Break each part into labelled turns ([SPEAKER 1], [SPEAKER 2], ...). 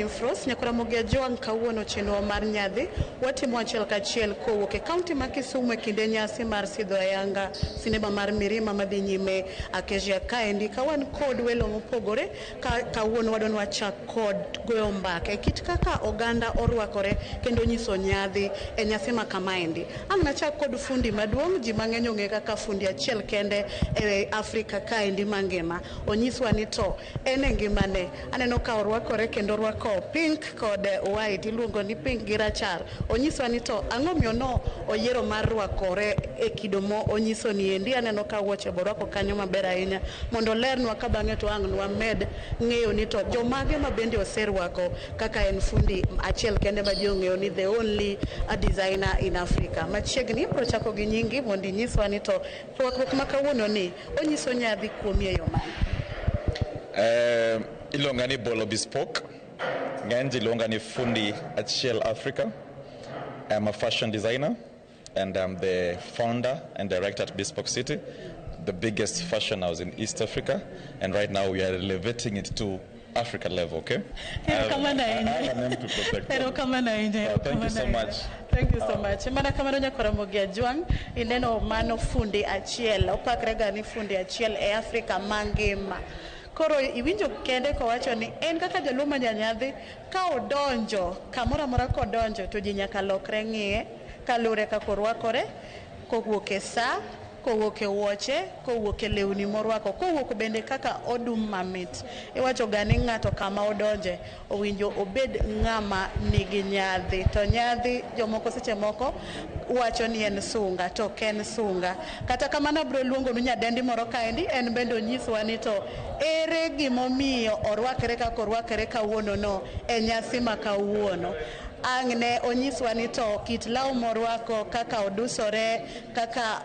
[SPEAKER 1] Simfros. Nyakoramogi Ajwang' kawuono chenro mar nyadhi watimo achiel kachiel kowuok e kaunti ma Kisumu e kinde nyasi mar sidho ayanga sinema mar Mirima madhi nyime Acacia kaendi ka wan kod welo mopogore ka kawuono wadwa wachak kod goyo mbaka e kit kaka oganda orwakore kendo nyiso nyadhi e nyasi ma kamaendi. Ang' nachak kod fundi maduong' ji mang'eny ong'e kaka fundi achiel kende e Afrika kaendi mangima. Onyiswa ni to en e ngimane aneno ka orwakore kendo orwako pink kod white iluongo ni pink gi rachar. Onyiswa ni to ang'o miyo no oyiero mar rwakore e kido mo onyiso ni endi aneno ka wuoche be orwako kanyo maber ahinya mondo olernwa ka bang'e to ang' nwamed ng'eyo ni to jomage ma bende oserwako kaka en fundi achiel kende ma ji ong'eyo ni the only designer in Africa. Machiegni ibiro chako gi nyingi mondo inyiswa ni to rwakruok ma kawuono ni onyiso nyadhi kuomi e yo mane?
[SPEAKER 2] Iluonga ni Bolo Bespoke. Ng'eny ji luonga ni Fundi Achiel Africa. I'm a fashion designer and I'm the founder and director at Bespoke City, the biggest fashion house in East Africa. And right now we are elevating it to Africa level, okay?
[SPEAKER 1] Erokamano
[SPEAKER 2] I
[SPEAKER 1] ahinya.
[SPEAKER 2] have a name to protect.
[SPEAKER 1] Erokamano ahinya.
[SPEAKER 2] Thank you so
[SPEAKER 1] erokamano ahinya.
[SPEAKER 2] much.
[SPEAKER 1] Thank you so much. Mana kamano Nyakoramogi Ajwang', ineno mano fundi achiel, opakre ga ni fundi achiel e Afrika mangima. Koro iwinjo kende kowacho ni en kaka jaluo ma janyadhi ka odonjo kamoro amora kodonjo to ji nyaka lokre ng'iye kaluwore kaka orwakore kowuok e saa kowuok e wuoche kowuok e lewni morwako kowuok bende kaka odum mamit iwacho ga ni ng'ato kama odonje owinjo obed ng'ama nigi nyadhi to nyadhi jomoko seche moko wacho ni en sunga to ok en sunga kata kamano abiro luongonu nyadendi moro kaendi en bende onyiswa ni to ere gimomiyo orwakre kaka orwakre kawuono no e nyasi ma kawuono ang' ne onyiswa ni to kit law morwako kaka odusore kaka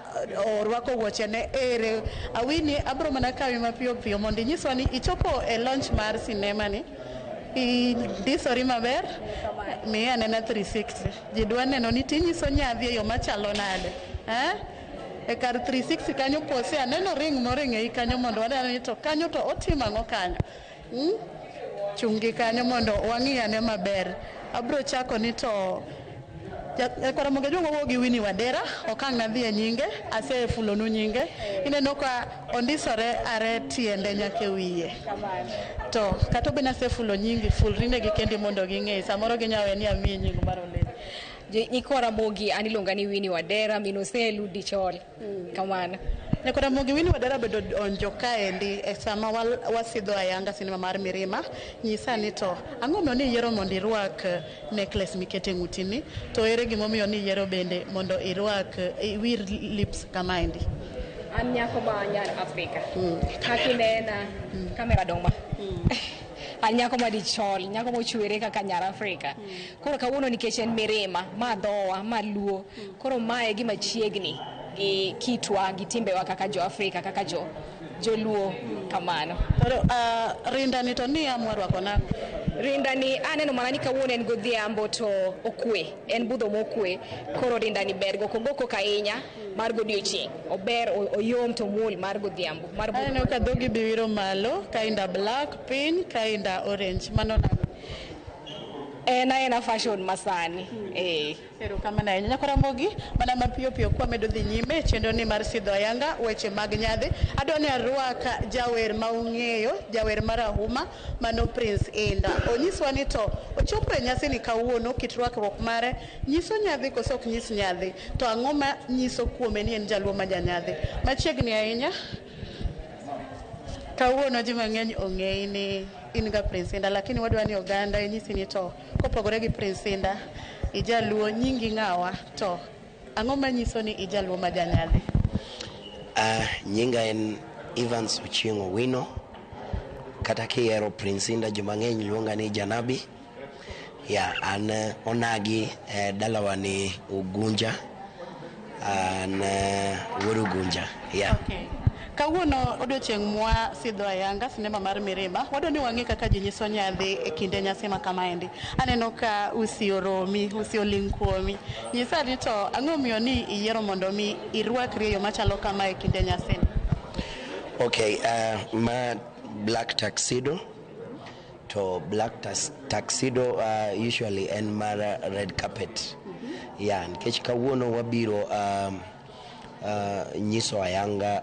[SPEAKER 1] orwako wuochene ere awini abiro mana kawi mapiyo piyo mondo inyiswa ni ichopo e launch mar sinema ni indisori maber miya anena 360 ji dwa neno ni tinyiso nyadhi e yo machalo nade eh? E kar 360 kanyo kose aneno ring moro e ng'eyi kanyo mondo waneno ni to kanyo to otimo ang'o kanyo Chung' gi kanyo mondo wang'i ane maber abiro chako ni to Nyakoramogi Ajwang' wawuo gi Winnie Wadera ok ang' nadhi e nyinge asefulonu nyinge ineno ka ondisore are tiende nyaka e wiye to kata obedo ni asefulo nyingi fulri negi kendi mondo ging'e samoro ginya we ni amiyi nying mar olemo
[SPEAKER 3] Nyikwa Ramogi an iluonga ni Winnie Wadera min Oselu Dichol. Kamano.
[SPEAKER 1] Nyakoramogi Winnie Wadera bedo donjo kaendi e sama wasidho ayanga sinema mar Mirima nyisa ni to ang'o momiyo ni yiero mondo irwak necklace mikete ng'uti ni to ere gimomiyo ni yiero bende mondo irwak iwir lips kamaendi
[SPEAKER 3] An nyako ma nyar Afrika. Kaka inena, kamera dong' ma. An nyako ma dichol, nyako mochwere kaka nyar Afrika. Koro kawuono nikech en mirima, ma dhowa, ma luo. Koro mae e gima chiegni gi kitwa, gi timbewa kaka jo Afrika, kaka jo joluo kamano.
[SPEAKER 1] Koro rinda ni to ni amua rwako nang'o?
[SPEAKER 3] Rinda ni aneno mana ni kawuono en godhiambo to okwe, en budho mokwe. Koro rinda ni ber go ok ogo koko ahinya mar godiochieng'. Ober, oyom to omuol mar godhiambo. Mar budho.
[SPEAKER 1] Aneno ka dhogi be wiro malo, kinda black piny, kinda orange. Mano nang'o?
[SPEAKER 3] En aena fashion masani. Eh.
[SPEAKER 1] Erokamano ahinya. Nyakoramogi, mana mapiyo piyo kwamedo dhi nyime e chenro ni mar sidho ayanga weche mag nyadhi. Adwa ni arwak jawer ma ung'eyo, jawer marahuma, mano Prince Indah. Onyiswa ni to ochopo e nyasi ni kawuono, kit rwakruok mare nyiso nyadhi koso ok nyis nyadhi. To ang'o ma nyiso kuome ni en jaluo ma janyadhi. Machiegni ahinya, kawuono ji mang'eny ong'eyi ni in ga Prince Indah, lakini wadwa ni oganda inyisi ni to kopogore gi Prince Indah, ijaluo nyingi ng'awa to ang'o manyiso ni ijaluo ma janyadhi?
[SPEAKER 4] Nyinga en Evans Ochieng' Owino kata kihero Prince Indah joma ng'eny luonga ni Janabi. Ya, an onagi dalawa ni Ugunja. An wuod Ugunja. Yeah.
[SPEAKER 1] Okay. Kawuono odiochieng' mwa sidho ayanga sinema mar Mirima, wadwa ni wang'e kaka ji nyiso nyadhi e kinde nyasi ma kamaendi. Aneno ka usi oromi, usi oling' kuomi. Nyisa ni to ang'o miyo ni iyiero mondo mi irwakri e yo machalo kama e kinde nyasini?
[SPEAKER 4] Okay, ma black tuxedo. To black tuxedo usually en mar red carpet. Yeah, nikech kawuono wabiro nyiso ayanga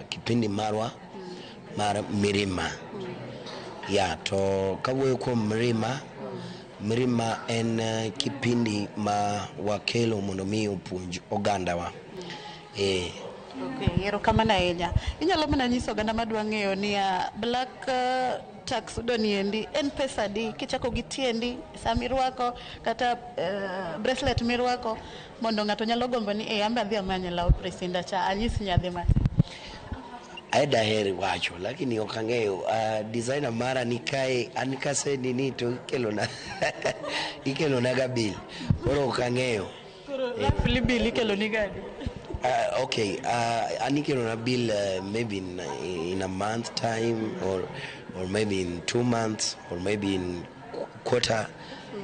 [SPEAKER 4] kipindi marwa mar Mirima. Yeah, to kawuoyo kuom Mirima, Mirima en kipindi ma wakelo mondo mi opuonj ogandawa.
[SPEAKER 1] Okay, erokamano ahinya. Inyalo mana nyiso oganda madwa ng'eyo ni black tuxedo ni endi en pesa adi kichako gi tiendi sa mirwako kata bracelet mirwako mondo ng'ato nyalo gombo ni eh ambe adhi amanye law Prince Indah cha anyis nyadhi matin.
[SPEAKER 4] Ae daher wacho lakini ok ang'eyo designer mara ni kae an kase nini to ikelona ga bill koro ok ang'eyo.
[SPEAKER 1] Koro roughly bill ikelo ni gadi?
[SPEAKER 4] Okay, an ikelona bill maybe in a month time or maybe in 2 months or maybe in quarter.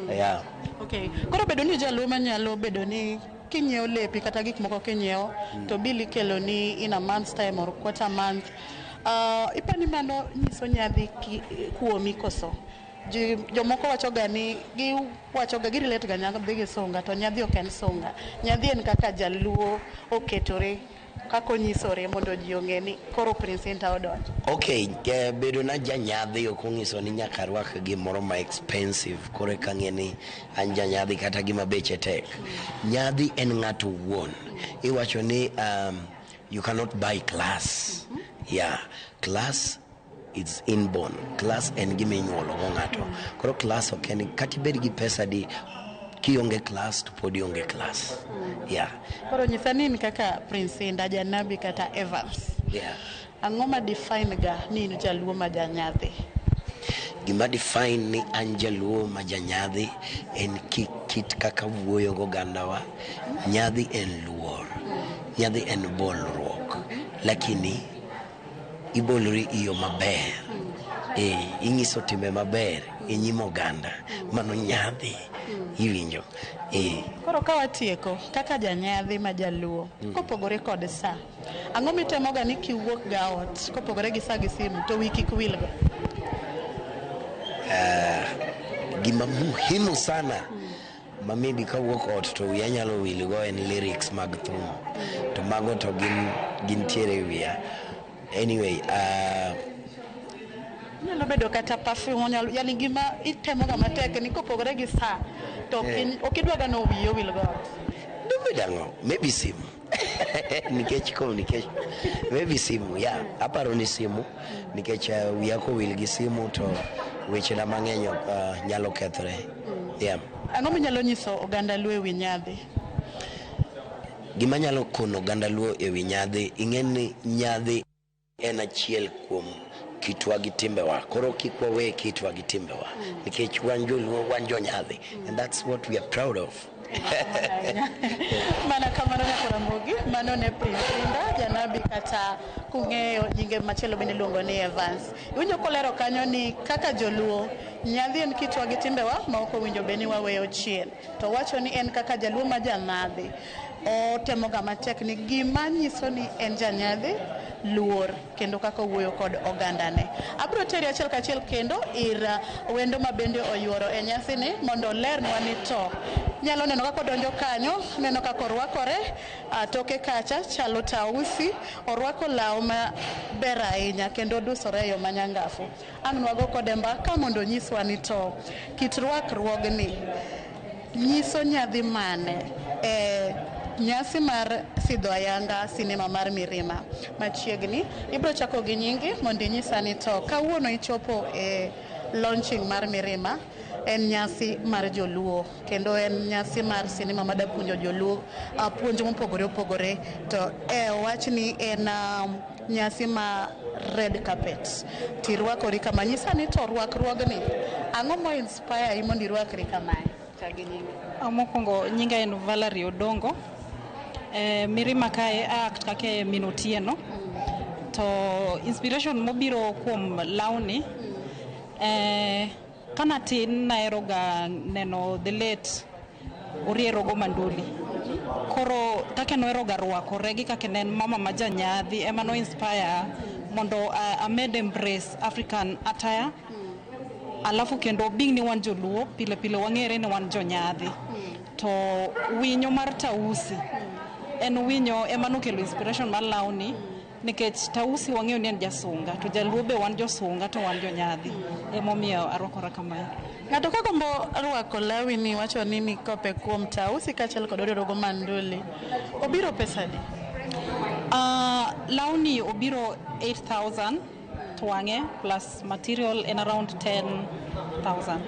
[SPEAKER 4] Yeah.
[SPEAKER 1] Okay. Koro bedo ni jaluo manyalo bedo ni kinyiewo lepi kata gik moko kinyiewo to bill ikelo ni in a month's time or quarter month. Ipani mano nyiso nyadhi kuomi koso? Ji, jomoko wachoga ni giwachoga girelate ga nyadhi gi sunga to nyadhi ok en sunga. Nyadhi en kaka jaluo oketore kaka onyisore mondo ji ong'e ni koro Prince Indah odonjo.
[SPEAKER 4] Okay, bedo na janyadhi ok onyiso ni nyaka arwak gimoro ma expensive koro eka ng'e ni an janyadhi kata gima beche tek. Nyadhi en ng'ato wuon. Iwacho ni you cannot buy class. Yeah, class is inborn. Class en gima inyuolo go ng'ato. Koro class ok en kata ibed gi pesa di kionge class to pod ionge class. Yeah.
[SPEAKER 1] Koro nyisa ni in kaka Prince Indah, Janabi kata Evans. Ang'o ma define ga ni in jaluo ma janyadhi?
[SPEAKER 4] Gima define ni an jaluo ma janyadhi en kit kaka wuoyo gogandawa. Nyadhi en luor. Nyadhi en bolruok. Lakini ibolori e yo maber. Inyiso timbe maber e nyim oganda. Mano nyadhi. Iwinjo.
[SPEAKER 1] Koro ka watieko kaka janyadhi ma jaluo kopogore kod sa, ang'o mitemo ga ni kiwuok ga ot kopogore gi sa gi simu to wi kik wilgo?
[SPEAKER 4] Gima muhimu sana ma maybe kawuok ot to wiya nyalo wilgo en lyrics mag thum. To mago to gin gintiere e wiya. Anyway,
[SPEAKER 1] Nyalo bedo kata perfume, onyalo, yani gima itemo ga matek ni kopogore gi sa to ok idwa ga no wiyi owil go ot.
[SPEAKER 4] Dobed ang'o? Maybe simu. Nikech communication. Maybe simu, yeah. Aparo ni simu. Nikech wiya kowil gi simu to wechena mang'eny ok nyalo kethre. Yeah.
[SPEAKER 1] Ang'o minyalo nyiso oganda luo e wi nyadhi?
[SPEAKER 4] Gima nyalo kono oganda luo e wi nyadhi, ing'e ni nyadhi en achiel kuom kitwa gi timbewa. Koro kik wawe kitwa gi timbewa. Nikech wan joluo, wan jonyadhi. And that's what we are proud of.
[SPEAKER 1] Mana kamano nyako Ramogi, mano ne Prince Indah, Janabi kata kung'eyo nyinge machielo bende iluongo ni Evans. Iwinjo kolero kanyo ni kaka joluo, nyadhi en kitwa gi timbewa ma ok owinjo bed ni waweyo chien. To wacho ni en kaka jaluo ma janyadhi, otemo ga matek ni gima nyiso ni en janyadhi luor kendo kaka owuoyo kod ogandane. Abiro teri achiel kachiel kendo ir wendo ma bende oyuoro e nyasi ni mondo olernwa ni to nyalo neno kaka odonjo kanyo, neno kaka orwakore, toke kacha chalo tausi, orwako law maber ahinya kendo odusore e yo manyangafu. Ang' nwago kode mbaka mondo onyiswa ni to kit rwakruogni nyiso nyadhi mane e nyasi mar sidho ayanga sinema mar Mirima machiegni. Ibiro chako gi nyingi mondo inyisa ni to kawuono ichopo e launching mar Mirima en nyasi mar joluo kendo en nyasi mar sinema mada puonjo joluo puonj mopogore opogore to e wach ni en nyasi ma red carpet tirwakori kama nyisa ni to rwakruogni ang'o mo inspire i mondo irwakri kamae chak gi nyingi.
[SPEAKER 5] Mokwongo nyinga en Valerie Odongo. Mirima kae a act kaka min Otieno. To inspiration mobiro kuom lawni kanatin nahero ga neno the late Orie Rogo Manduli. Koro kaka nohero ga rwakore gi kaka ne en mama ma janyadhi ema no inspire mondo amed embrace African attire. Alafu kendo being ni wan joluo, pile pile wang'ere ni wan jonyadhi. To winyo mar tausi en winyo ema nokelo inspiration mar lawni nikech tausi wang'eyo ni en jasunga to jaluo be wan josunga to wan jonyadhi. Emomiyo arwakora kamae.
[SPEAKER 1] Ng'ato ka gombo rwako lawi ni wacho ni mikope kuom tausi kaachiel kod oriorogo manduli. Obiro pesa adi?
[SPEAKER 5] Lawni obiro 8000 twang'e plus material en around 10,000.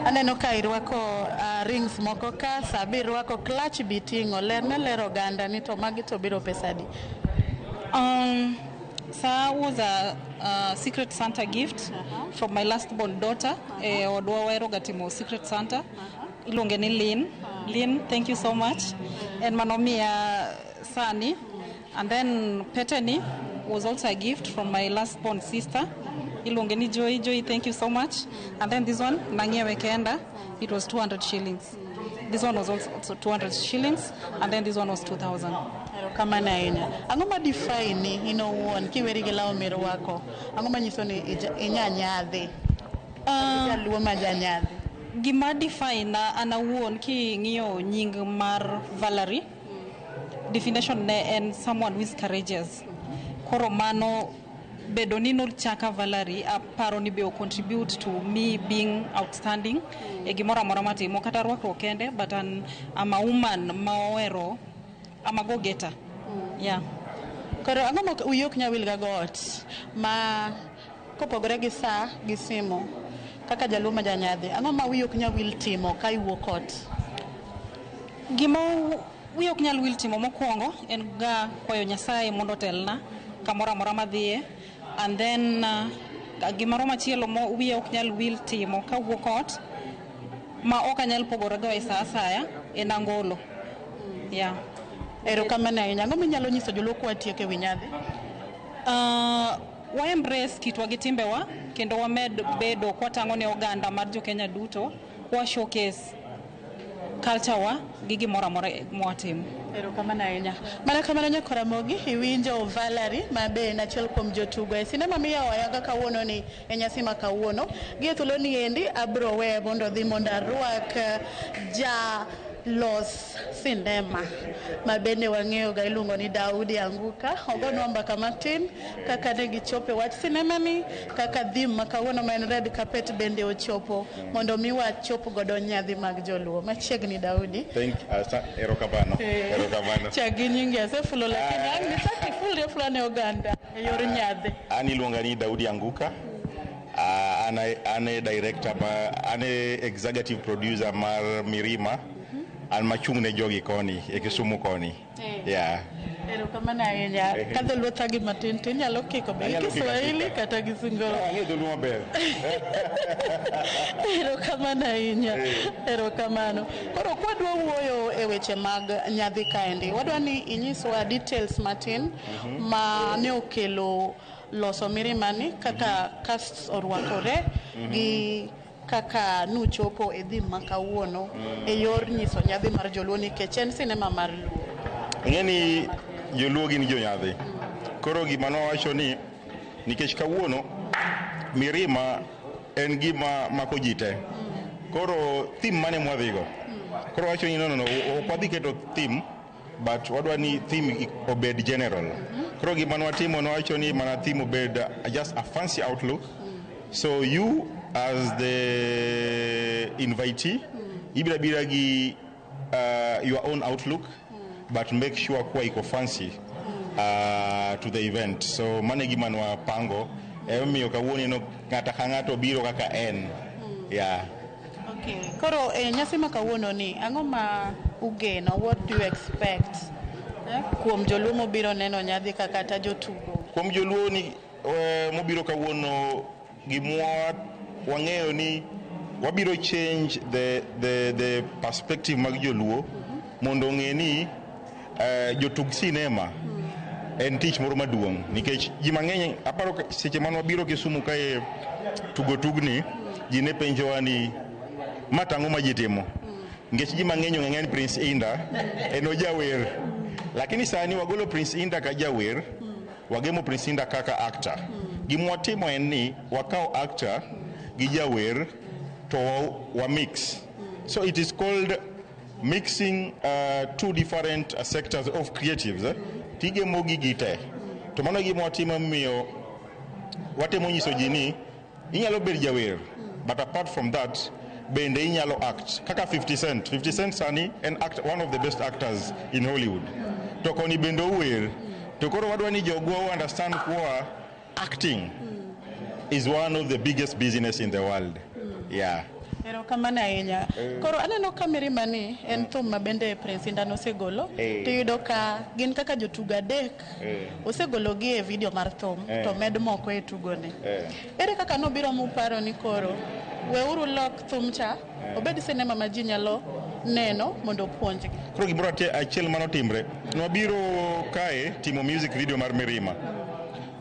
[SPEAKER 1] Aneno ka irwako rings moko ka, sa be irwako clutch be iting'o. Ler ne ler oganda ni to magi to biro pesa adi?
[SPEAKER 5] Sa was a Secret Santa gift from my last born daughter. Odwa wahero ga timo Secret Santa. Iluonge ni Lynn. Lynn, thank you so much. En manomiya sani. And then peteni was also a gift from my last born sister. Iluonge ni Joy. Joy, thank you so much. And then this one, nang'iewe kenda. It was 200 shillings. This one was also 200 shillings. And then this one was 2,000.
[SPEAKER 1] Erokamano ahinya. Ang'o ma define ni in owuon kiweri gi law mirwako? Ang'o manyiso ni inya nyadhi? Jaluo ma janyadhi.
[SPEAKER 5] Gima define an awuon king'iyo nying mar Valerie, definition ne en someone who is courageous. Koro mano bedo ni nochaka Valerie, aparo ni be o contribute to me being outstanding e gimoro amora matimo kata rwakruok kende, but an, I'm a woman ma ohero, I'm a go-getter. Yeah.
[SPEAKER 1] Koro ang'o ma wiyi ok nyal wil ga go ot ma kopogore gi sa gi simu kaka jaluo ma janyadhi ang'o ma wiyi ok nyal wil timo ka iwuok ot?
[SPEAKER 5] Gima wiya ok nyal wil timo mokwongo en ga kwayo Nyasaye mondo otelna kamoro amora madhiye. And then gimoro machielo ma wiya ok nyal wil timo kawuok ot ma ok anyal pogora go e sa asaya en angolo. Yeah.
[SPEAKER 1] Erokamano ahinya. Ang'o minyalo nyiso joluo kwatieko e wi nyadhi?
[SPEAKER 5] Wa embrace kitwa gi timbewa kendo wamed bedo kwatang'o ne oganda mar jo Kenya duto kwa showcase culture wa gi gimoro amora mwatimo.
[SPEAKER 1] Erokamano ahinya. Mana kamano nyakoramogi, iwinjo Valerie ma be en achiel kuom jotugo e sinema miyawo ayanga kawuono ni e nyasi ma kawuono. Gi e thuolo ni endi abro weye mondo odhi mondo arwak ja los sinema ma bende wang'eyo ga iluongo ni Daudi Anguka. Ogonwa mbaka matin kaka ne gichopo e wach sinema ni, kaka theme ma kawuono ma en red carpet bende ochopo mondo mi wachop godo nyadhi mag joluo. Machiegni Daudi.
[SPEAKER 6] Thank erokamano. Erokamano.
[SPEAKER 1] Chak gi nyingi asefulo lakini ang' nichak ifulri afula ne oganda e yor nyadhi.
[SPEAKER 6] An iluonga ni Daudi Anguka. An e director ma an e executive producer mar Mirima. An machung' ne jogi koni e Kisumu koni. Yeah.
[SPEAKER 1] Erokamano ahinya. Ka dholuo thagi matin to inyalo kiko be gi
[SPEAKER 6] Anyalo kiko
[SPEAKER 1] Kiswahili
[SPEAKER 6] akika.
[SPEAKER 1] kata gi Singoro.
[SPEAKER 6] Ang'eyo dholuo maber.
[SPEAKER 1] Erokamano ahinya. Erokamano. Koro kwadwa wuoyo e weche mag nyadhi kaendi, wadwa ni inyiswa details matin ma ne okelo loso Mirima ni kaka cast orwakore gi kaka nuchopo e theme ma kawuono e yor nyiso nyadhi mar joluo nikech en sinema mar luo.
[SPEAKER 6] Ing'e ni joluo gin jonyadhi. Koro gima nwawacho ni nikech kawuono Mirima en gima mako ji te. Koro theme mane mwadhigo? Koro wacho ni no, ok wadhi keto theme but wadwa ni theme obed general. Koro gima nwatimo nwawacho ni mana theme obed just a fancy outlook. So you as the invitee, ibira bira gi your own outlook, but make sure kuwa iko fancy to the event. So mano e gima nwapango. Emomiyo kawuono ineno ng'ato ka ng'ato biro kaka en. Yeah.
[SPEAKER 1] Okay. Koro e nyasi ma kawuono ni ang'o ma ugeno? What do you expect kuom joluo mobiro neno nyadhi ka kata jotugo?
[SPEAKER 6] Kuom joluo ni mobiro kawuono gimwa wang'eyo ni wabiro change the perspective mag joluo mondo ong'e ni jotug sinema en tich moro maduong' nikech ji mang'eny aparo seche mane wabiro Kisumu kae tugo tugni ji ne penjowa ni ma tang'o ma ji timo nikech ji mang'eny ong'e ni Prince Indah en ojawer lakini sani wagolo Prince Indah ka jawer wagemo Prince Indah kaka actor gima watimo en ni wakawo actor gi jawer to wa mix. So it is called mixing two different sectors of creatives, eh? Tigemo gigi te. To mano e gima watimo, miyo watemo nyiso ji ni inyalo bedo jawer, but apart from that bende inyalo act kaka 50 Cent. 50 Cent sani en act, one of the best actors in Hollywood, to koni bende ower. To koro wadwa ni jogwa understand kwa acting is one of the biggest business in the world, yeah.
[SPEAKER 1] Erokamano ahinya. Koro aneno ka Mirima ni en thum ma bende Prince Indah nosegolo. Tiyudo ka gin kaka jotugo adek osegologi e video mar thum to med moko e tugone. Ere kaka nobiro muparo ni koro weuru lok thum cha obed sinema ma ji nyalo neno mondo opuonjgi?
[SPEAKER 6] Koro gimoro achiel manotimre, nwabiro kae timo music video mar Mirima.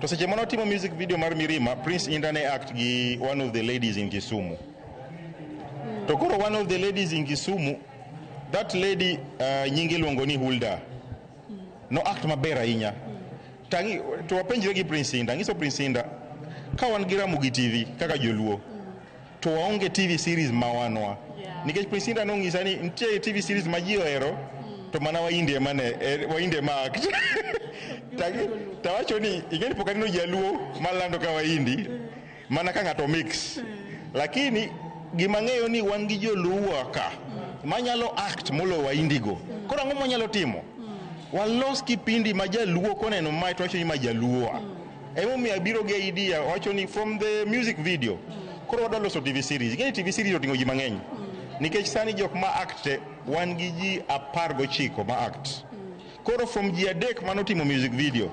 [SPEAKER 6] To seche manotimo music video mar Mirima, Prince Indah ne act gi one of the ladies in Kisumu. To koro one of the ladies in Kisumu, that lady nyinge iluongo ni Hulda, no act maber ahinya. To wapenjre gi Prince Indah, ng'iso Prince Indah, ka wan gi Ramogi TV kaka joluo, to waonge TV series ma wanwa. Nikech Prince Indah nong'isa ni nitie TV series ma ji ohero, to mana Wahindi ema ne, Wahindi ema act. Tawacho ni ing'eni pok aneno jaluo malando ka Wahindi, mana ka ng'ato mix. Lakini gima ng'eyo ni wan gi joluo ka manyalo act moloyo Wahindi go. Koro ang'o mwanyalo timo? Walos kipindi ma jaluo koneno mae to wacho ni ma jaluo. Emomiyo abiro gi idea wacho ni from the music video koro wadwa loso TV series. Ing'eni TV series oting'o ji mang'eny. Nikech sani jok ma act te, wan gi ji 19 ma act. Koro from ji adek manotimo music video,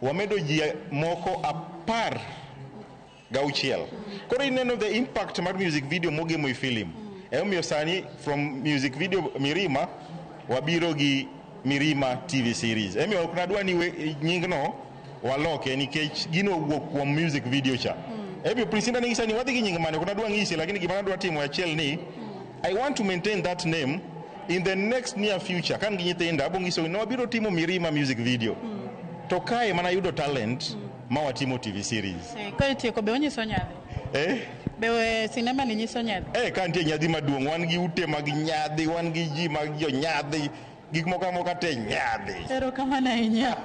[SPEAKER 6] wamedo ji moko 16. Koro ineno the impact mar music video mogemo e film. Emomiyo sani from music video Mirima wabiro gi Mirima TV series. Emomiyo ok nadwa ni nyingno waloke nikech gino owuok kuom music video cha. Emomiyo Prince Indah ning'isa ni wadhi gi nying mane, ok nadwa ng'isi, lakini gima nadwa timo achiel ni I want to maintain that name in the next near future. Kan gi nyithinda abo ng'iso ni wabiro timo Mirima music video. To kae mana yudo talent ma watimo TV series.
[SPEAKER 1] Ka itieko be onyiso nyadhi?
[SPEAKER 6] Eh?
[SPEAKER 1] Be sinema ni nyiso nyadhi?
[SPEAKER 6] Eh, ka nitie nyadhi maduong', wan gi ute mag nyadhi, wan gi ji mag jo nyadhi, gik moko amoka te nyadhi.
[SPEAKER 1] Erokamano ahinya.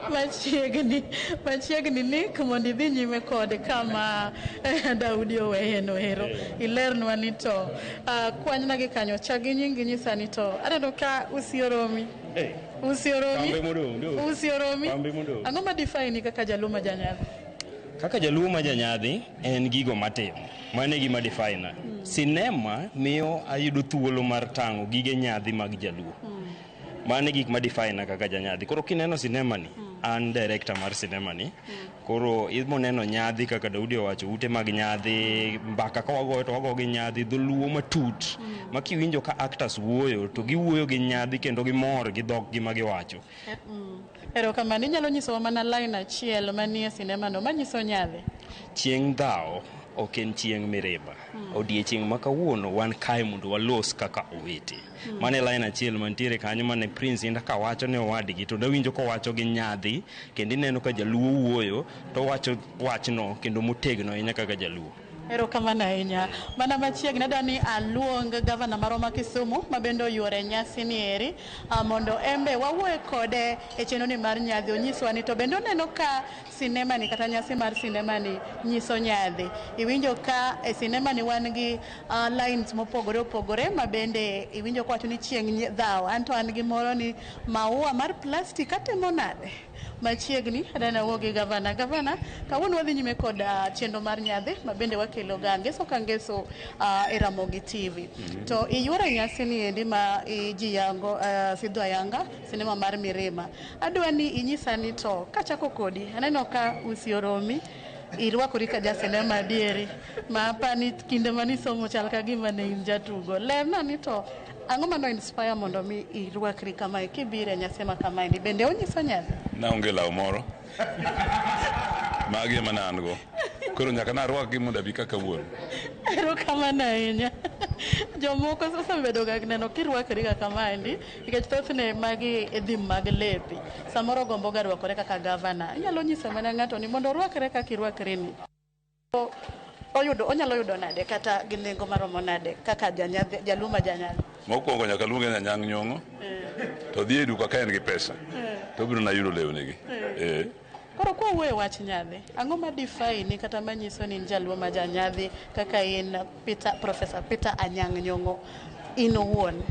[SPEAKER 1] Machiegni, machiegni Nick, mondo idhi nyime kod kama Daudi oweye no ero. Ilernwa ni to kwanyna gi kanyo, chak gi nyingi, nyisa ni to aneno ka usi oromi. Usi oromi.
[SPEAKER 7] Pambe modong', do.
[SPEAKER 1] Usi oromi.
[SPEAKER 7] Pambe modong'.
[SPEAKER 1] Ang'o ma define kaka jaluo ma janyadhi?
[SPEAKER 7] Kaka jaluo ma janyadhi en gigo matimo. Mano e gima define. Sinema miyo ayudo thuolo mar tang'o gige nyadhi mag jaluo. Mano e gik ma define kaka janyadhi. Koro kineno sinema ni, an director mar sinema ni. Koro ibo neno nyadhi kaka Daudi owacho, ute mag nyadhi, mbaka ka wagoyo to wagoyo gi nyadhi, dholuo matut. Ma kiwinjo ka actors wuoyo, to giwuoyo gi nyadhi kendo gimor gi dhokgi ma giwacho.
[SPEAKER 1] Erokamano. Inyalo nyisowa mana line achiel manie sinema no manyiso nyadhi?
[SPEAKER 7] Chieng' dhawo ok en chieng' mirima. Odiechieng' ma kawuono wan kae mondo walos kaka owete. Mano e line achiel mantiere kanyo mane Prince Indah kawacho ne owadgi to nawinjo kowacho gi nyadhi, kendo ineno ka jaluo wuoyo to owacho wachno kendo motegno ahinya kaka jaluo.
[SPEAKER 1] Erokamano ahinya. Mana machiegni adwa ni aluong gavana marwa ma Kisumu ma bende oyuoro e nyasi ni eri, mondo embe wawuoye kode e chenro ni mar nyadhi, onyiswa ni to bende oneno ka sinema ni kata nyasi mar sinema ni nyiso nyadhi. Iwinjo ka e sinema ni wan gi lines mopogore opogore ma bende iwinjo kowacho ni chieng' dhawo. Anto an gi moro ni maua mar plastic atemo nade? Machiegni adwa nawuo gi gavana. Gavana, kawuono wadhi nyime kod chenro mar nyadhi ma bende wakelo ga ngeso ka ngeso e Ramogi TV. To iyuoro e nyasi ni endi ma ji yango sidho ayanga sinema mar Mirima. Adwa ni inyisa ni to kachako kodi, aneno ka usi oromi, irwakori ka ja sinema adieri ma apani kinde manisomo chal ka gima ne in jatugo. Lerna ni to ang'o mano inspire mondo mi irwakri kamae kibiro e nyasi ma kamaendi, bende onyiso nyadhi?
[SPEAKER 8] Naonge law moro, magi ema ne an go, koro nyaka narwakgi mondo abi kaka wuon.
[SPEAKER 1] Erokamano ahinya. Jomoko osebedo ga neno kirwakori ga kamaendi nikech thothne magi e dhim mag lepi. Samoro gombo ga rwakore kaka gavana. Inyalo nyiso mana ng'ato ni mondo orwakre kaka irwakri ni. Oyudo onyalo yudo nade kata gi nengo maromo nade kaka janyadhi jaluo ma janyadhi?
[SPEAKER 8] Mokwongo nyaka luonge ni Anyang' Nyong'o. To dhi e duka ka en gi pesa. To obiro na yudo lewni gi. Eh.
[SPEAKER 1] Koro kwa wuoyo e wach nyadhi, ang'o ma define kata manyiso ni in jaluo ma janyadhi kaka in Peter, Professor Peter Anyang' Nyong'o in owuon?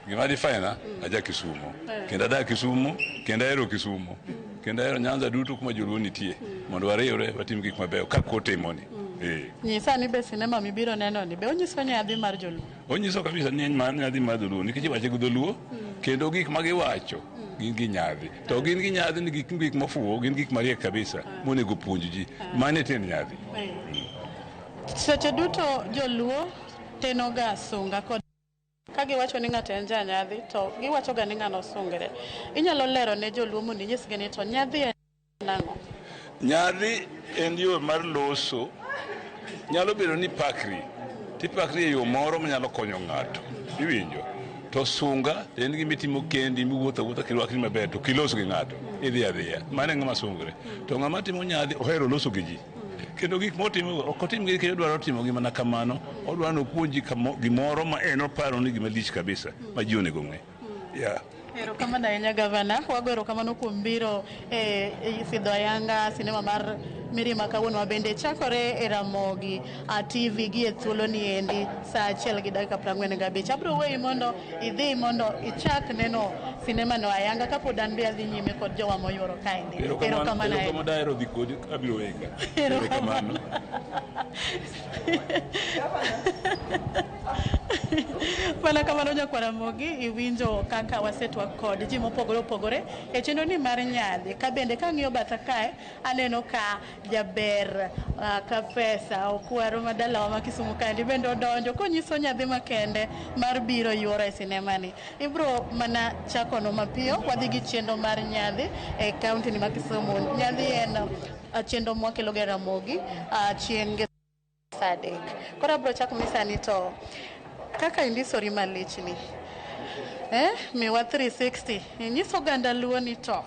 [SPEAKER 8] Gima define aja Kisumo. Kendo adak Kisumo, kendo ahero Kisumo. Kendo ahero Nyanza duto kuma joluo nitie. Mondo wariwre watim gik mabeyo kaka otimo ni. Eh.
[SPEAKER 1] Nyisa ni be sinema mibiro neno ni be onyiso nyadhi mar joluo?
[SPEAKER 8] Onyiso kabisa ni en nyadhi mar dholuo nikech iwache gi dholuo kendo gik ma giwacho gin gi nyadhi. To gin gi nyadhi ni gik mofuwo gin gik mariek kabisa monego puonj ji. Mano e tiend nyadhi.
[SPEAKER 1] Seche duto joluo tenoga sunga kod ka giwacho ni ng'ato en janyadhi to giwacho ga ni ng'ano sungre. Inyalo lero ne joluo mondo inyisgi ni to nyadhi en nang'o?
[SPEAKER 8] Nyadhi en yo mar loso. Nyalo bedo ni pakri, tipakri e yo moro manyalo konyo ng'ato. Iwinjo? To sunga to en gima itimo kendi miwuotho awuotha kirwakri maber to kilos gi ng'ato. Idhi adhiya. Mano e ng'ama sungre. To ng'ama timo nyadhi ohero loso gi ji. Kendo gik motimo ok otim gi nikech odwaro timogi mana kamano. Odwaro ni opuonj ji gimoro ma en oparo ni gima lich kabisa ma ji onego ong'e. Yeah.
[SPEAKER 1] Erokamano ahinya gavana. Wago erokamano kuom biro e sidho ayanga sinema mar Mirima kawuono ma bende chakore e Ramogi TV gi e thuolo ni endi saa 1:45. Abiro weyi mondo idhi mondo ichak neno sinema no ayanga kapod an be adhi nyime kod jowa moyuoro kaendi. Erokamano ahinya.
[SPEAKER 8] Erokamano dahero dhi kodi abiro weyi ka. Erokamano.
[SPEAKER 1] Mana kamano nyakwar Ramogi, iwinjo kaka wasetwak kod ji mopogore opogore e chenro ni mar nyadhi. Ka bende kang'iyo batha kae, aneno ka jaber ka pesa okwaro ma dalawa ma Kisumu kaendi bende odonjo konyiso nyadhi makende mar biro yuoro e sinema ni. Ibro mana chako no mapiyo, wadhi gi chenro mar nyadhi e kaunti ni ma Kisumu. Nyadhi en chenro mwakelo ga Ramogi chieng' saa 3. Koro abro chako misani to kaka indisori malich ni miwa 360 inyiso oganda luo ni to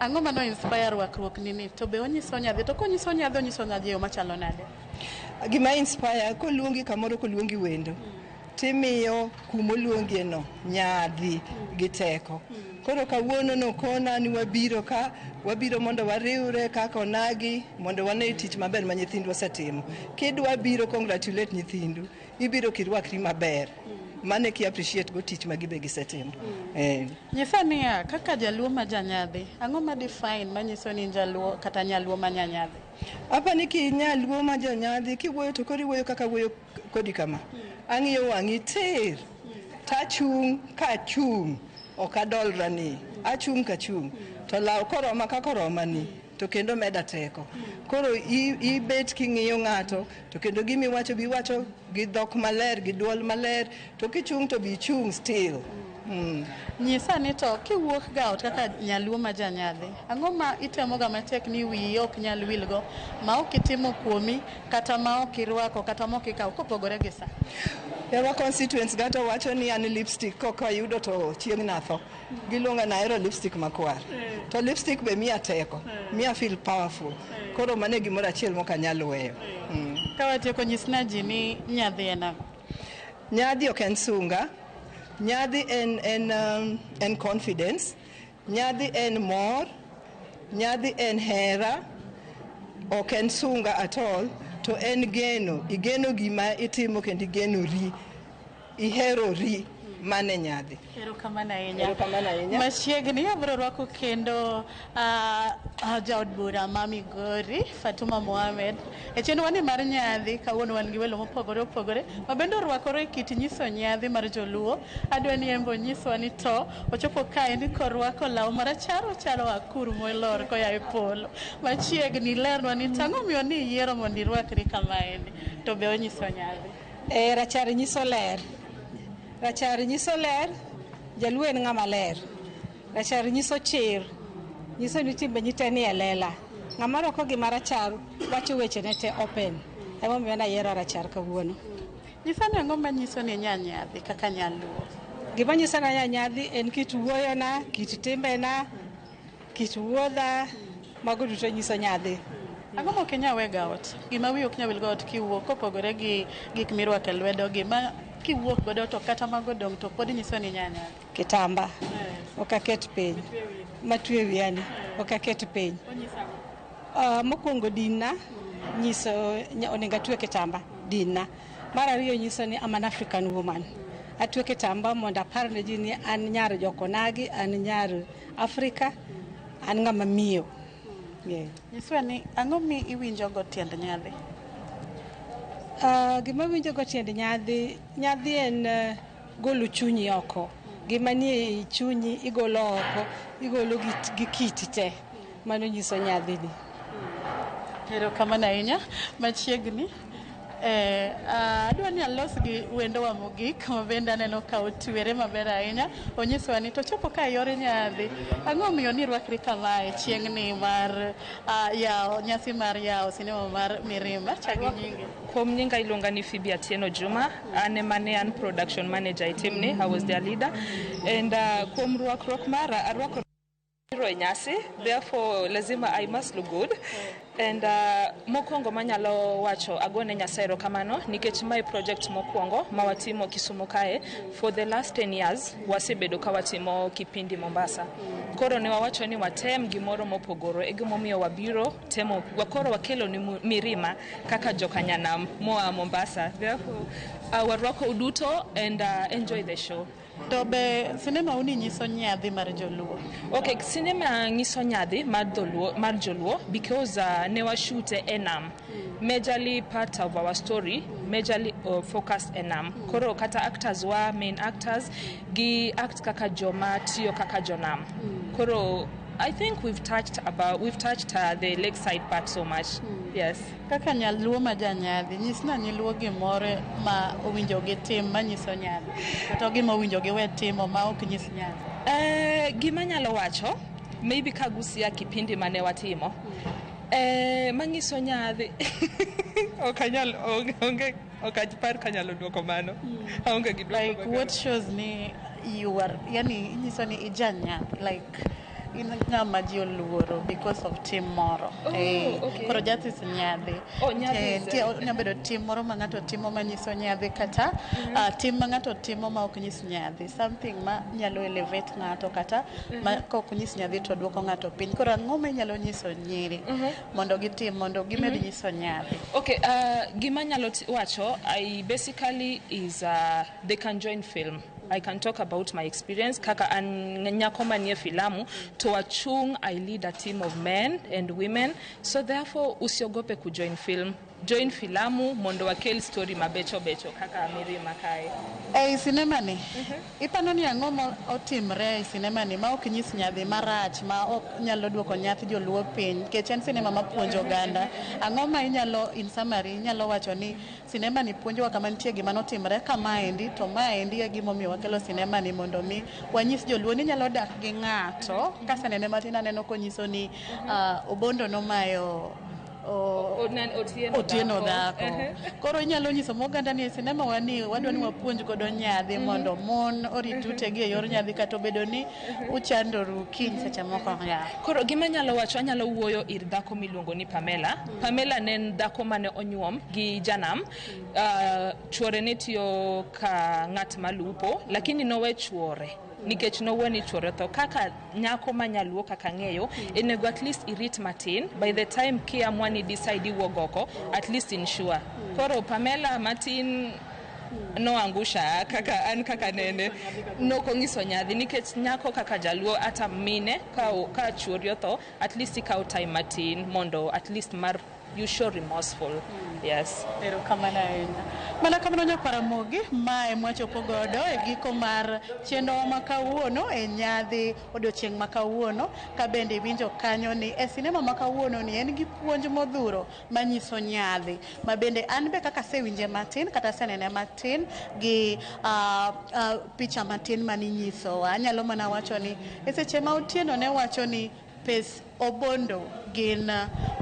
[SPEAKER 1] ang'o mano inspire rwakruok ni ni to be onyiso nyadhi to konyiso nyadhi onyiso nyadhi e yo machalo nade?
[SPEAKER 9] Gima inspire koluongi kamoro koluongi wendo timiyo kumoluongie no nyadhi gi teko. Koro kawuono nokona ni wabiro ka wabiro mondo wariwre kaka onagi mondo wane tich maber ma nyithindwa osetimo. Kidwa biro congratulate nyithindu, ibiro kirwakri maber. Mano e ki appreciate go tich ma gibe gisetimo.
[SPEAKER 1] Nyisa niya, kaka jaluo ma janyadhi, ang'o ma define manyiso ni in jaluo kata nyaluo ma nyanyadhi?
[SPEAKER 9] Apa ni ki nyaluo ma janyadhi kiwuoyo to koro iwuoyo kaka wuoyo kodi kama. Ang'iyo wang'i tir. Tachung' kachung'. Ok adolra ni. Achung' kachung'. To law koroma kaka oroma ni. To kendo meda teko. Koro ibet king'iyo ng'ato to kendo gimiwacho be iwacho gi dhok maler gi duol maler to kichung' to be ichung' still.
[SPEAKER 1] Nyisa ni to kiwuok ga ot kaka nyaluo ma janyadhi, ang'o ma itemo ga matek ni wiyi ok nyal wilgo ma ok itimo kuomi kata ma ok irwako kata ma ok ikawo kopogore gi sa?
[SPEAKER 9] Yawa constituents ga to wacho ni an lipstick kok ayudo to chieng' natho. Giluonga ni ahero lipstick makwar. To lipstick be miya teko, miya feel powerful. Koro mano e gimoro achiel mok anyal weyo.
[SPEAKER 1] Ka watieko nyisna ji ni nyadhi en ang'o?
[SPEAKER 9] Nyadhi ok en sunga. Nyadhi en confidence. Nyadhi en mor. Nyadhi en hera. Ok en sunga at all. To en geno. Igeno gima itimo kendo igenori. Iherori. Mano e nyadhi.
[SPEAKER 1] Erokamano ahinya.
[SPEAKER 9] Erokamano ahinya.
[SPEAKER 1] Machiegni abiro rwako kendo jaod bura ma Migori Fatuma Mohamed e chenro ni mar nyadhi. Kawuono wan gi welo mopogore opogore ma bende orwakore e kit nyiso nyadhi mar joluo. Adwa ni en be onyiswa ni to ochopo kaendi korwako law marachar ochalo akuru molor koa e polo. Machiegni lernwa ni to ang'o omiyo ni iyiero mondo irwakri kamaendi to be onyiso nyadhi.
[SPEAKER 10] Rachar nyiso ler. Rachar nyiso ler, jaluo en ng'ama ler. Rachar nyiso chir, nyiso ni timbe te ni e lela. Ng'ama rwako gima rachar wacho wechene te open. Emomiyo nayiero rachar kawuono.
[SPEAKER 1] Nyisa ni ang'o manyiso ni inya nyadhi kaka nyaluo?
[SPEAKER 10] Gima nyiso ni anya nyadhi en kit wuoyona, kit timbena, kit wuodha, mago duto nyiso nyadhi.
[SPEAKER 1] Ang'o ma ok inyal wega ot? Gima wiyi ok nyal wil go ot kiwuok kopogore gi gik mirwako e lwedo gi ma kiwuok godo to kata mago dong' to pod nyiso ni inya nyadhi.
[SPEAKER 10] Kitamba ok aket piny matwe wiyani ok aket piny. Mokwongo dinna nyiso onego atwe kitamba dinna. Mar ariyo nyiso ni I'm an African woman. Atwe kitamba mondo apar ne ji ni an nyar jokonagi, an nyar Afrika, an ng'ama miyo. Yeah.
[SPEAKER 1] Nyiswa ni ang'o mi iwinjo go tiend nyadhi?
[SPEAKER 10] Gima awinjo go tiend nyadhi, nyadhi en golo chunyi oko. Gima nie e chunyi igolo oko, igolo gi kiti te. Mano nyiso nyadhini.
[SPEAKER 1] Erokamano ahinya. Machiegni. Adwa ni alos gi wendowa mogik ma bende aneno ka otwere maber ahinya. Onyiswa ni to chopo ka yor nyadhi. Ang'o omiyo nirwakri kamae chieng'ni mar yawo nyasi mar yawo sinema mar Mirima? Chak gi nyingi.
[SPEAKER 11] Kuom nyinga iluonga ni Phoebe Atieno Juma. An ema ne an production manager e team ni. I was their leader. And kuom rwakruok mara, arwako e nyasi, therefore lazima I must look good. And mokwongo manyalo wacho, agone Nyasaye erokamano nikech mae project mokwongo ma watimo Kisumu kae. For the last 10 years wasebedo ka watimo kipindi Mombasa. Koro ne wawacho ni watem gimoro mopogore, e gimomiyo wabiro temo, koro wakelo ni Mirima kaka jokanyanam moa Mombasa. Therefore warwako uduto and enjoy the show.
[SPEAKER 1] To be sinema uni nyiso nyadhi mar joluo?
[SPEAKER 11] Okay, sinema nyiso nyadhi mar dholuo, mar joluo because ne washute e nam. Majorly part of our story majorly focused e nam. Koro kata actors wa, main actors gi act kaka joma tiyo kaka jonam. Koro I think we've touched the lakeside part so much. Yes.
[SPEAKER 1] Kaka nyaluo ma janyadhi, nyisna nyiluo gimoro ma owinjo gitim manyiso nyadhi, kata gima owinjo giwe timo ma ok nyis nyadhi.
[SPEAKER 11] Gima nyalo wacho, maybe kagusia kipindi mane watimo manyiso nyadhi, ok anyal, onge, ok apar kanyalo duoko mano, aonge gi duoko.
[SPEAKER 1] Like what shows ni you are, yani inyiso ni ijanyadhi, like in ng'ama ji oluoro because of tim moro.
[SPEAKER 11] Oh, okay.
[SPEAKER 1] Koro justice nyadhi.
[SPEAKER 11] Oh, nyadhi
[SPEAKER 1] Nitie onyalo bedo tim moro ma ng'ato timo manyiso nyadhi kata tim ma ng'ato timo ma ok nyis nyadhi. Something ma nyalo elevate ng'ato kata ma kok nyis nyadhi to duoko ng'ato piny. Koro ang'o ma inyalo nyiso nyiri mondo gitim mondo gimed nyiso nyadhi?
[SPEAKER 11] Okay, gima nyalo wacho, I basically is they can join film. I can talk about my experience kaka an nyako manie filamu to achung, I lead a team of men and women, so therefore usiogope kujoin film, join filamu mondo wakel story mabecho becho kaka Mirima kae.
[SPEAKER 1] Ei sinema ni, ipano ni ang'o ma otimre e sinema ni ma ok nyis nyadhi marach ma ok nyalo duoko nyathi joluo piny nikech en sinema mapuonjo oganda. Ang'o ma inyalo, in summary, inyalo wacho ni sinema ni puonjowa kama nitie gima notimre kamaendi to maendi e gimomiyo wakelo sinema ni mondo mi wanyis joluo ni inyalo dak gi ng'ato. Kasenene matin aneno konyiso ni Obondo nomayo
[SPEAKER 11] Otieno.
[SPEAKER 1] Otieno
[SPEAKER 11] dhako.
[SPEAKER 1] Dhako. Koro inyalo nyiso moganda ni e sinema wa ni wadwa ni wapuonj godo nyadhi mondo mon orit utegi e yor nyadhi kata obedo ni uchandoru kiny seche moko ya.
[SPEAKER 11] Koro gima anyalo wacho, anyalo wuoyo ir dhako miluongo ni Pamela. Pamela ne en dhako mane onyuom gi janam. Chuore ne tiyo ka ng'at malupo, lakini nowe chuore nikech nowuo ni chuore tho. Kaka nyako ma nyaluo kaka ng'eyo, onego at least irit matin by the time kiamua ni decide iwuok oko, at least insure. Koro Pamela matin noangusha kaka an kaka nene nokong'iso nyadhi nikech nyako kaka jaluo ata mine ka chuori otho, at least ikawo time matin mondo at least mar you show remorseful, yes.
[SPEAKER 1] Erokamano ahinya. Mana kamano nyakwaramogi, mae mwachopo godo e giko mar chenrowa ma kawuono e nyadhi odiochieng' ma kawuono. Ka bende iwinjo kanyo ni e sinema ma kawuono ni en gi puonj modhuro manyiso nyadhi. Ma bende an be kaka asewinje matin kata asenene matin gi picha matin maninyisowa. Anyalo mana wacho ni e seche ma Otieno ne wacho ni pes Obondo gin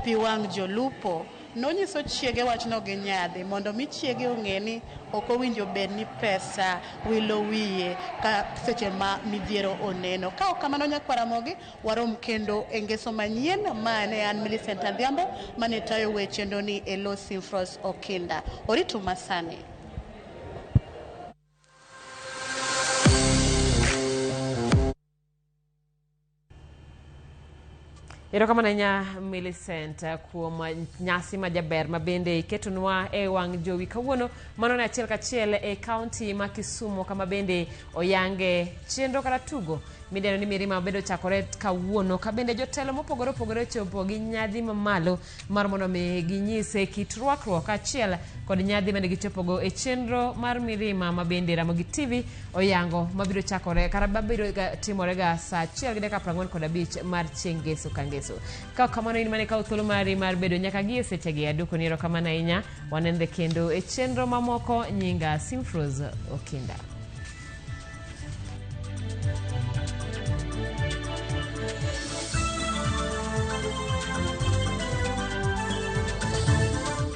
[SPEAKER 1] pi wang' jolupo. Nonyiso chiege wachno gi nyadhi mondo mi chiege ong'e ni ok owinjo bed ni pesa wilo wiye ka seche ma midhiero oneno. Ka ok kamano nyakwar Ramogi, warom kendo e ngeso manyien. Ma ne an Millicent Adhiambo mane tayo weche ndoni e lo Simfros Okinda. Oritu masani.
[SPEAKER 12] Erokamano ahinya Millicent kuom nyasi ma jaber ma bende iketonwa e wang' jowi kawuono. Mano ne achiel kachiel e kaunti ma Kisumu kama bende oyange chenro kata tugo midendo ni Mirima bende ochakore kawuono ka bende jotelo mopogore opogore ochopo gi nyadhi mamalo mar mondo mi ginyise kit rwakruok kaachiel kod nyadhi mane gichopogo e chenro mar Mirima ma bende Ramogi TV oyango mabiro chakore kata mabiro ga timore ga saa achiel gi dakika 45 mar chieng' ngeso ka ngeso. Ka ok kamano in mane kawo thuolo mari mar bedo nyaka gi e sechegi aduokoni erokamano ahinya. Wanenre kendo e chenro mamoko nyinga Simfrose Okinda.